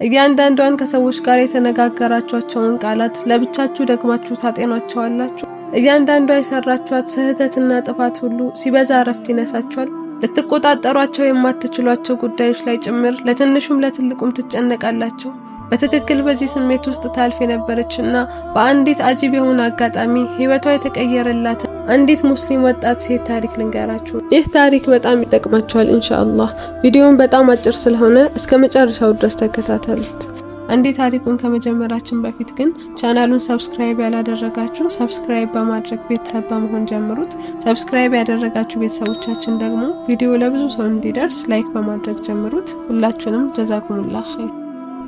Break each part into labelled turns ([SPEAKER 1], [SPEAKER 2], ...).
[SPEAKER 1] እያንዳንዷን ከሰዎች ጋር የተነጋገራችኋቸውን ቃላት ለብቻችሁ ደግማችሁ ታጤኗቸዋላችሁ። እያንዳንዷ የሰራችኋት ስህተትና ጥፋት ሁሉ ሲበዛ እረፍት ይነሳችኋል። ልትቆጣጠሯቸው የማትችሏቸው ጉዳዮች ላይ ጭምር ለትንሹም ለትልቁም ትጨነቃላችሁ። በትክክል በዚህ ስሜት ውስጥ ታልፍ የነበረችና በአንዲት አጂብ የሆነ አጋጣሚ ህይወቷ የተቀየረላት አንዲት ሙስሊም ወጣት ሴት ታሪክ ልንገራችሁ። ይህ ታሪክ በጣም ይጠቅማችኋል ኢንሻአላህ። ቪዲዮውን በጣም አጭር ስለሆነ እስከ መጨረሻው ድረስ ተከታተሉት። አንዴ ታሪኩን ከመጀመራችን በፊት ግን ቻናሉን subscribe ያላደረጋችሁ subscribe በማድረግ ቤተሰብ በመሆን ጀምሩት። Subscribe ያደረጋችሁ ቤተሰቦቻችን ደግሞ ቪዲዮ ለብዙ ሰው እንዲደርስ like በማድረግ ጀምሩት። ሁላችሁንም ጀዛኩሙላህ ኸይር።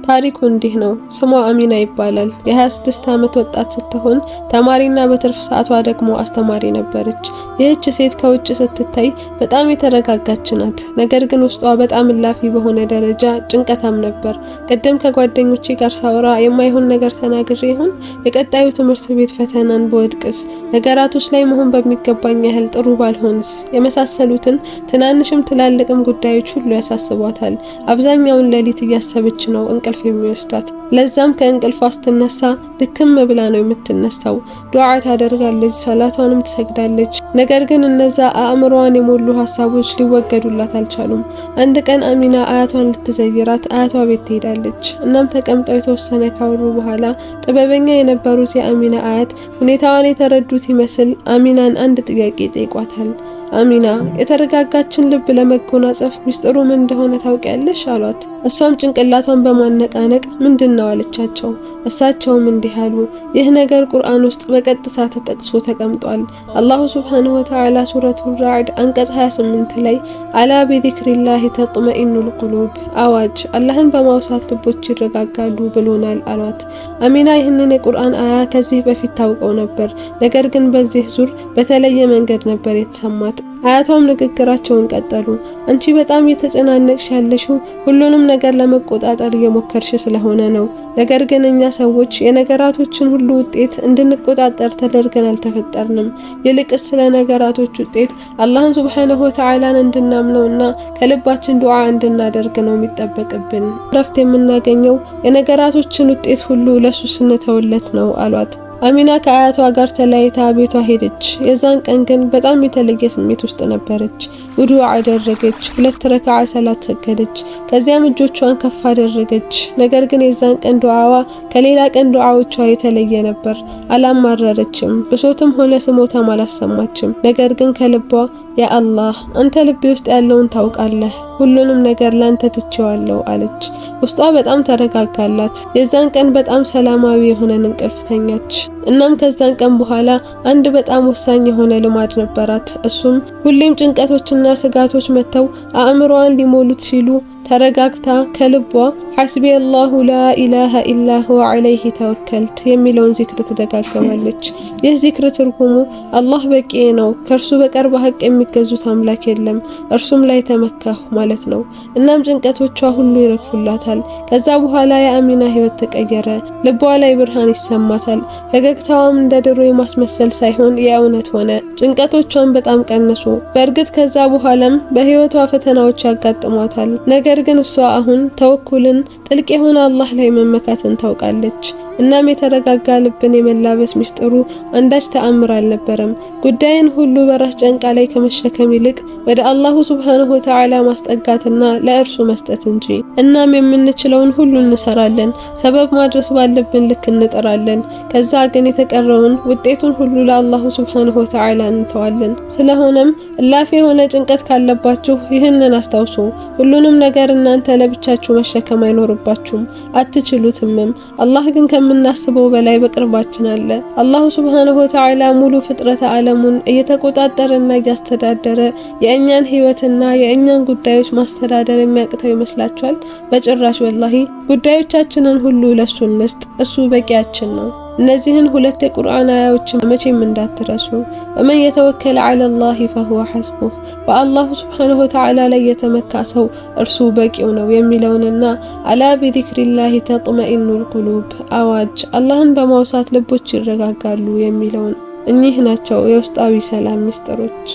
[SPEAKER 1] ታሪኩ እንዲህ ነው። ስሟ አሚና ይባላል። የ26 ዓመት ወጣት ስትሆን ተማሪና በትርፍ ሰዓቷ ደግሞ አስተማሪ ነበረች። ይህች ሴት ከውጭ ስትታይ በጣም የተረጋጋች ናት። ነገር ግን ውስጧ በጣም እላፊ በሆነ ደረጃ ጭንቀታም ነበር። ቅድም ከጓደኞቼ ጋር ሳወራ የማይሆን ነገር ተናግሬ ይሆን? የቀጣዩ ትምህርት ቤት ፈተናን በወድቅስ? ነገራቶች ላይ መሆን በሚገባኝ ያህል ጥሩ ባልሆንስ? የመሳሰሉትን ትናንሽም ትላልቅም ጉዳዮች ሁሉ ያሳስቧታል። አብዛኛውን ሌሊት እያሰበች ነው እንቅልፍ የሚወስዳት። ለዛም ከእንቅልፏ ስትነሳ ድክም ብላ ነው የምትነሳው። ዱዓ ታደርጋለች፣ ሰላቷንም ትሰግዳለች። ነገር ግን እነዛ አእምሮዋን የሞሉ ሀሳቦች ሊወገዱላት አልቻሉም። አንድ ቀን አሚና አያቷን ልትዘይራት አያቷ ቤት ትሄዳለች። እናም ተቀምጠው የተወሰነ ካወሩ በኋላ ጥበበኛ የነበሩት የአሚና አያት ሁኔታዋን የተረዱት ይመስል አሚናን አንድ ጥያቄ ይጠይቋታል። አሚና፣ የተረጋጋችን ልብ ለመጎናጸፍ ሚስጥሩ ምን እንደሆነ ታውቂያለሽ? አሏት። እሷም ጭንቅላቷን በማነቃነቅ ምንድን ነው አለቻቸው። እሳቸውም እንዲህ አሉ፣ ይህ ነገር ቁርአን ውስጥ በቀጥታ ተጠቅሶ ተቀምጧል። አላሁ ሱብሓነሁ ወተዓላ ሱረቱ ራዕድ አንቀጽ 28 ላይ ألا بذكر الله تطمئن القلوب፣ አዋጅ አላህን በማውሳት ልቦች ይረጋጋሉ ብሎናል አሏት። አሚና ይህንን የቁርአን አያ ከዚህ በፊት ታውቀው ነበር። ነገር ግን በዚህ ዙር በተለየ መንገድ ነበር የተሰማት። አያቷም ንግግራቸውን ቀጠሉ። አንቺ በጣም የተጨናነቅሽ ያለሽው ሁሉንም ነገር ለመቆጣጠር እየሞከርሽ ስለሆነ ነው። ነገር ግን እኛ ሰዎች የነገራቶችን ሁሉ ውጤት እንድንቆጣጠር ተደርገን አልተፈጠርንም። ይልቅስ ስለ ነገራቶች ውጤት አላህን ሱብሓነሁ ወተዓላን እንድናምነውና ከልባችን ዱዓ እንድናደርግ ነው የሚጠበቅብን። እረፍት የምናገኘው የነገራቶችን ውጤት ሁሉ ለሱ ስንተውለት ነው አሏት። አሚና ከአያቷ ጋር ተለያይታ ቤቷ ሄደች። የዛን ቀን ግን በጣም የተለየ ስሜት ውስጥ ነበረች። ውዱእ አደረገች፣ 2 ረካዓ ሰላት ሰገደች። ከዚያም እጆቿን ከፍ አደረገች። ነገር ግን የዛን ቀን ዱዓዋ ከሌላ ቀን ዱዓዎቿ የተለየ ነበር። አላማረረችም፣ ብሶትም ሆነ ስሞታም አላሰማችም። ነገር ግን ከልቧ ያ አላህ፣ አንተ ልቤ ውስጥ ያለውን ታውቃለህ፣ ሁሉንም ነገር ላንተ ትቼዋለሁ አለች። ውስጧ በጣም ተረጋጋላት። የዛን ቀን በጣም ሰላማዊ የሆነን እንቅልፍ ተኛች። እናም ከዛን ቀን በኋላ አንድ በጣም ወሳኝ የሆነ ልማድ ነበራት። እሱም ሁሌም ጭንቀቶችና ስጋቶች መጥተው አእምሮዋን ሊሞሉት ሲሉ ተረጋግታ ከልቧ حسبي الله لا إله إلا هو عليه توكلت የሚለውን ዚክር ትደጋገማለች። ይህ ዚክር ትርጉሙ አላህ በቂዬ ነው፣ ከእርሱ በቀር በሀቅ የሚገዙት አምላክ የለም፣ እርሱም ላይ ተመካሁ ማለት ነው። እናም ጭንቀቶቿ ሁሉ ይረግፉላታል። ከዛ በኋላ የአሚና ህይወት ተቀየረ። ልቧ ላይ ብርሃን ይሰማታል። ፈገግታዋም እንደ ድሮ የማስመሰል ሳይሆን የእውነት ሆነ። ጭንቀቶቿን በጣም ቀነሱ። በእርግጥ ከዛ በኋላም በህይወቷ ፈተናዎች ያጋጥሟታል። ነገር ግን እሷ አሁን ተወኩልን፣ ጥልቅ የሆነ አላህ ላይ መመካትን ታውቃለች። እናም የተረጋጋ ልብን የመላበስ ሚስጥሩ አንዳች ተአምር አልነበረም። ጉዳይን ሁሉ በራስ ጨንቃ ላይ ከመሸከም ይልቅ ወደ አላሁ ሱብሓነሁ ወተዓላ ማስጠጋትና ለእርሱ መስጠት እንጂ። እናም የምንችለውን ሁሉ እንሰራለን፣ ሰበብ ማድረስ ባለብን ልክ እንጥራለን። ከዛ ግን የተቀረውን ውጤቱን ሁሉ ለአላሁ ሱብሓነሁ ወተዓላ እንተዋለን። ስለሆነም እላፊ የሆነ ጭንቀት ካለባችሁ ይህንን አስታውሱ። ሁሉንም ነገር እናንተ ለብቻችሁ መሸከም አይኖርባችሁም፣ አትችሉትምም። አላህ ግን ከምናስበው በላይ በቅርባችን አለ። አላሁ ሱብሓነሁ ወተዓላ ሙሉ ፍጥረተ ዓለሙን እየተቆጣጠረና እያስተዳደረ የእኛን ህይወትና የእኛን ጉዳዮች ማስተዳደር የሚያቅተው ይመስላችኋል? በጭራሽ ወላሂ። ጉዳዮቻችንን ሁሉ ለሱ እንስጥ፣ እሱ በቂያችን ነው። እነዚህን ሁለት የቁርአን አያዎችን መቼም እንዳትረሱ። ومن يتوكل على الله فهو حسبه፣ በአላሁ ሱብሓነሁ ወተዓላ ላይ የተመካ ሰው እርሱ በቂው ነው የሚለውንና ألا بذكر الله تطمئن القلوب፣ አዋጅ አላህን በማውሳት ልቦች ይረጋጋሉ የሚለውን። እኚህ ናቸው የውስጣዊ ሰላም ሚስጥሮች።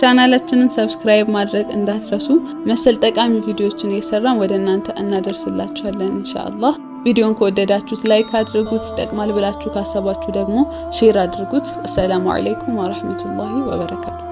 [SPEAKER 2] ቻናላችንን subscribe ማድረግ እንዳትረሱ። መሰል ጠቃሚ ቪዲዮዎችን እየሰራን ወደ እናንተ እናደርስላችኋለን ኢንሻአላህ። ቪዲዮን ከወደዳችሁት like አድርጉት፣ ይጠቅማል ብላችሁ ካሰባችሁ ደግሞ share አድርጉት። السلام عليكم ورحمة الله وبركاته።